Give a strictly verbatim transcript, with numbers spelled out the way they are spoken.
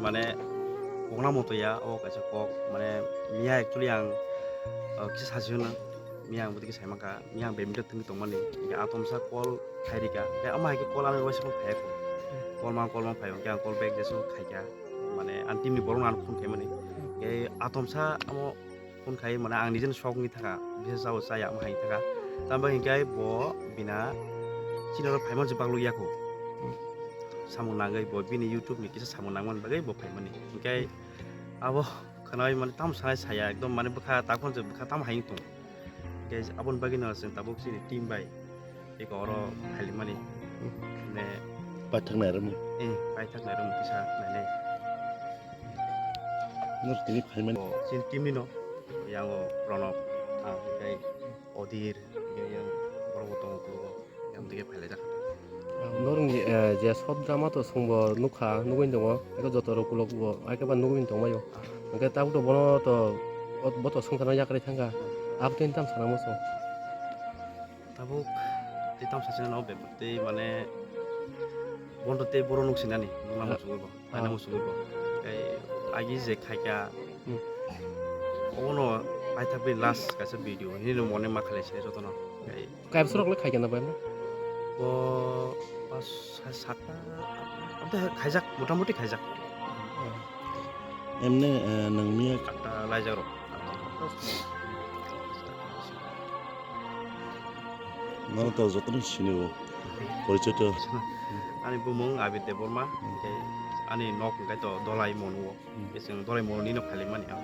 Mane kokna moto ya, o kaisa kok, mane miya actually ang, uh, kisa sasi hwnna, miya ang bwtwi kisa mankha, miya ang badminton thwngwi tongmani, hingke atomsa call khairika, hingke ama hai khe call ani waisa phone khaiya kho, call mang call mang phai hingke ang call back jesu khaikha, mane ang team ni borok no ano phone khaimani, hingke atomsa amo phone khai mane ang nijeni sok wngwi thaka, bisa chao chaya amo hai thaka, tambai hingke bo bina chini oro phaima je baglo yakho. Samung nangwi bo bini YouTube ni kisa samung nangmani bagwi bo phaimani. Hingke abo khwnai mane tam sanai saya ekdom mane bwkha takhon je bwkha tam hai tong. Hingke aboni bagwi no chwng tabuk chini team bai eko oro phailimani. Ne paithaknai rwmwi. Eh, paithaknai rwmwi kisa nainai. Nor tini phaimani. Bo chini team ni no yango Pranab, ah, hingke Odir, hingke yang borok bo tongo kugo. Yang dige phailai jak. Norong, eh, je short drama to songbo nukha, nugwi tongo. Eko joto rok kulok bo, ai khe ba nugwi tongbaio. Hingke tabuk to bono to, bo to songkha no yakarwi thangkha. Abtwi tam sana muchung. Tabuk tei tam sachina no bebak tei mane bondo tei boro nuk sinani nungna muchungo bo, paina muchungo bo. Tei agi je khaikha, hmm, obono paithak bai last kaisa video hino mone ma khalai se jotono. Tei kaibsa rok le khaikha na bai mo? Bo pas satta, ante khaijak, motamuti khaijak. Emne, eh, nang miya atta laijak rok. Nono to jotono sinio, porichoi to. Ani bumung Abir Debbarma, hingke ani nok hingke to Dolai Mono. Hmm. Hingke chwng Dolai Mono ni nok khailaimani ang.